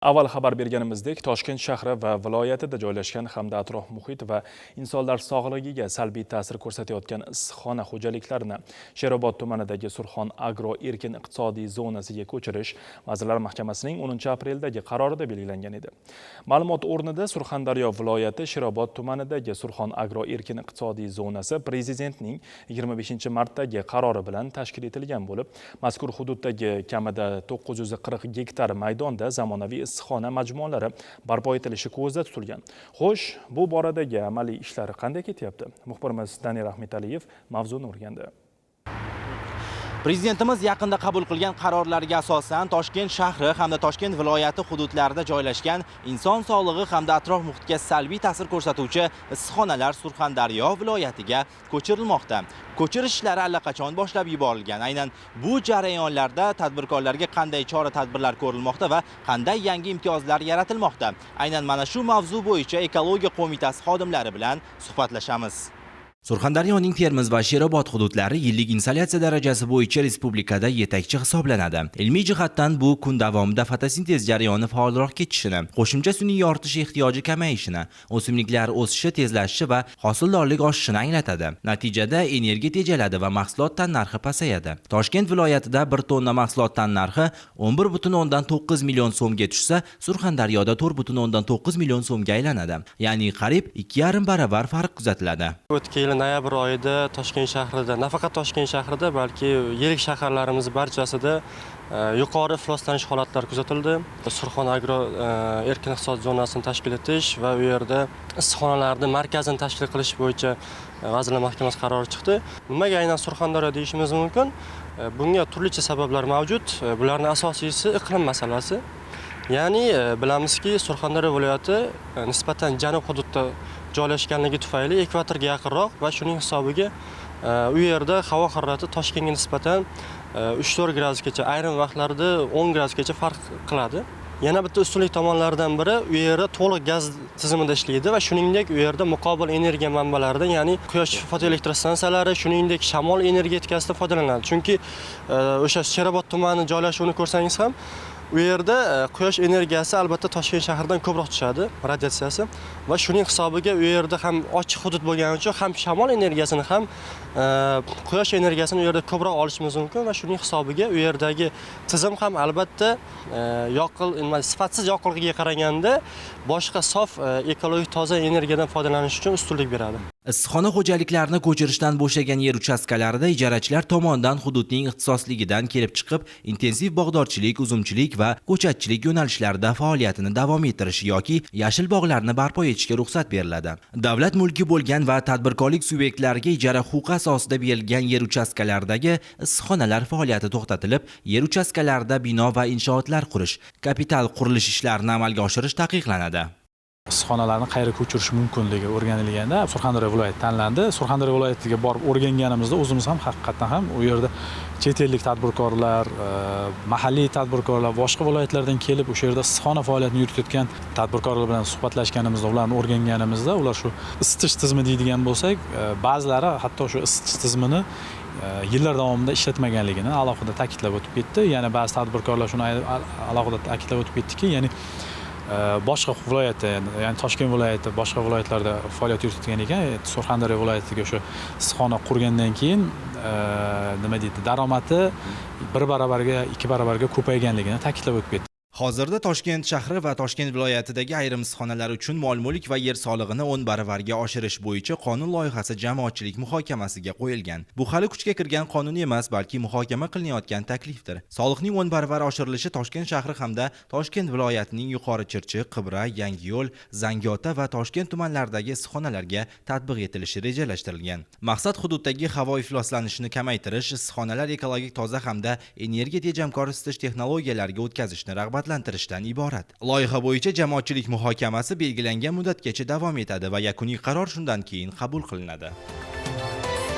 Avval xabar berganimizdek, Toshkent shahri va viloyatida joylashgan hamda atrof muhit va insonlar sog'lig'iga salbiy ta'sir ko'rsatayotgan issiqxona xo'jaliklarini Sherobod tumanidagi Surxon Agro erkin iqtisodiy zonasiga ko'chirish Vazirlar Mahkamasining 10 apreldagi qarorida belgilangan edi. Ma'lumot o'rnida, Surxondaryo viloyati Sherobod tumanidagi Surxon Agro erkin iqtisodiy zonasi Prezidentning 25 martdagi qarori bilan tashkil etilgan bo'lib, mazkur hududdagi kamida 940 gektar maydonda zamonaviy issiqxona majmualari barpo etilishi ko'zda tutilgan. Xo'sh, bu boradagi amaliy ishlar qanday ketyapti? Muxbirimiz Danir Ahmetaliyev mavzuni o'rgandi. Prezidentimiz yaqinda qabul qilgan qarorlarga asosan Toshkent shahri hamda Toshkent viloyati hududlarida joylashgan inson sog'lig'i hamda atrof muhitga salbiy ta'sir ko'rsatuvchi issiqxonalar Surxondaryo viloyatiga ko'chirilmoqda. Ko'chirish ishlari allaqachon boshlab yuborilgan. Aynan bu jarayonlarda tadbirkorlarga qanday chora-tadbirlar ko'rilmoqda va qanday yangi imtiyozlar yaratilmoqda? Aynan mana shu mavzu bo'yicha Ekologiya qo'mitasi xodimlari bilan suhbatlashamiz. Surxondaryoning Termiz va Sherobod hududlari yillik insolyatsiya darajasi bo'yicha respublikada yetakchi hisoblanadi. Ilmiy jihatdan bu kun davomida fotosintez jarayoni faolroq kechishini, qo'shimcha sun'iy yoritish ehtiyoji kamayishini, o'simliklar o'sishi tezlashishi va hosildorlik oshishini anglatadi. Natijada energiya tejaladi va mahsulot tannarxi pasayadi. Toshkent viloyatida 1 tonna mahsulot tannarxi 11,9 million so'mga tushsa, Surxondaryoda 4,9 million so'mga aylanadi. Ya'ni qariyb 2,5 baravar farq kuzatiladi. O'tgan yili noyabr oyida Toshkent shahrida, nafaqat Toshkent shahrida, balki yirik shaharlarimiz barchasida yuqori ifloslanish holatlari kuzatildi. Surxon Agro erkin iqtisodiy zonasini tashkil etish va u yerda issiqxonalarni markazini tashkil qilish bo'yicha Vazirlar Mahkamasi qarori chiqdi. Nimaga aynan Surxondaryo deyishimiz mumkin? Bunga turlicha sabablar mavjud. Bularning asosiysi iqlim masalasi. Ya'ni bilamizki, Surxondaryo viloyati nisbatan janub hududda joylashganligi tufayli ekvatorga yaqinroq va shuning hisobiga u yerda havo harorati Toshkentga nisbatan 3-4 gradusgacha, ayrim vaqtlarda 10 gradusgacha farq qiladi. Yana bitta ustunlik tomonlaridan biri, u yerda to'liq gaz tizimida ishlaydi va shuningdek u yerda muqobil energiya manbalaridan, ya'ni quyosh fotoelektrostansiyalari, shuningdek shamol energetikasidan foydalaniladi. Chunki o'sha Sherobod tumani joylashuvini ko'rsangiz ham, u yerda quyosh energiyasi albatta Toshkent shahridan ko'proq tushadi, radiatsiyasi, va shuning hisobiga u yerda ham ochiq hudud bo'lgani uchun ham shamol energiyasini, ham quyosh energiyasini u yerda ko'proq olishimiz mumkin va shuning hisobiga u yerdagi tizim ham albatta nima, sifatsiz yoqilg'iga qaraganda boshqa sof, ekologik toza energiyadan foydalanish uchun ustunlik beradi. Issiqxona xo'jaliklarini ko'chirishdan bo'shagan yer uchastkalarida ijarachilar tomonidan hududning ixtisosligidan kelib chiqib intensiv bog'dorchilik, uzumchilik va ko'chatchilik yo'nalishlarida faoliyatini davom ettirish yoki yashil bog'larni barpo etishga ruxsat beriladi. Davlat mulki bo'lgan va tadbirkorlik subyektlariga ijara huquqi asosida berilgan yer uchastkalaridagi issiqxonalar faoliyati to'xtatilib, yer uchastkalarida bino va inshootlar qurish, kapital qurilish ishlarini amalga oshirish taqiqlanadi. Issiqxonalarni qayerga ko'chirish mumkinligi o'rganilganda Surxondaryo viloyati tanlandi. Surxondaryo viloyatiga borib o'rganganimizda o'zimiz ham haqiqatdan ham u yerda chet ellik tadbirkorlar, mahalliy tadbirkorlar, boshqa viloyatlardan kelib o'sha yerda issiqxona faoliyatini yuritayotgan tadbirkorlar bilan suhbatlashganimizda, ularni o'rganganimizda, ular shu isitish tizimi deydigan bo'lsak, ba'zilari hatto shu isitish tizimini yillar davomida ishlatmaganligini alohida ta'kidlab o'tib ketdi. Yana ba'zi tadbirkorlar shuni alohida ta'kidlab o'tib ketdiki, ya'ni boshqa viloyatda, ya'ni Toshkent viloyati, boshqa viloyatlarda faoliyat yuritgan ekan, Surxondaryo viloyatiga o'sha issiqxona qurgandan keyin nima deydi, daromadi bir baravarga, ikki baravarga ko'payganligini ta'kidlab o'tib ketdi. Hozirda Toshkent shahri va Toshkent viloyatidagi ayrim issiqxonalar uchun mol-mulk va yer solig'ini 10 baravarga oshirish bo'yicha qonun loyihasi jamoatchilik muhokamasiga qo'yilgan. Bu hali kuchga kirgan qonun emas, balki muhokama qilinayotgan taklifdir. Soliqning 10 baravar oshirilishi Toshkent shahri hamda Toshkent viloyatining Yuqori Chirchiq, Qibra, Yangiyo'l, Zangiota va Toshkent tumanlaridagi issiqxonalarga tatbiq etilishi rejalashtirilgan. Maqsad hududdagi havo ifloslanishini kamaytirish, issiqxonalar ekologik toza hamda energiya tejamkor isitish texnologiyalariga o'tkazishni rag'batlantirishdan iborat. Loyiha bo'yicha jamoatchilik muhokamasi belgilangan muddatgacha davom etadi va yakuniy qaror shundan keyin qabul qilinadi.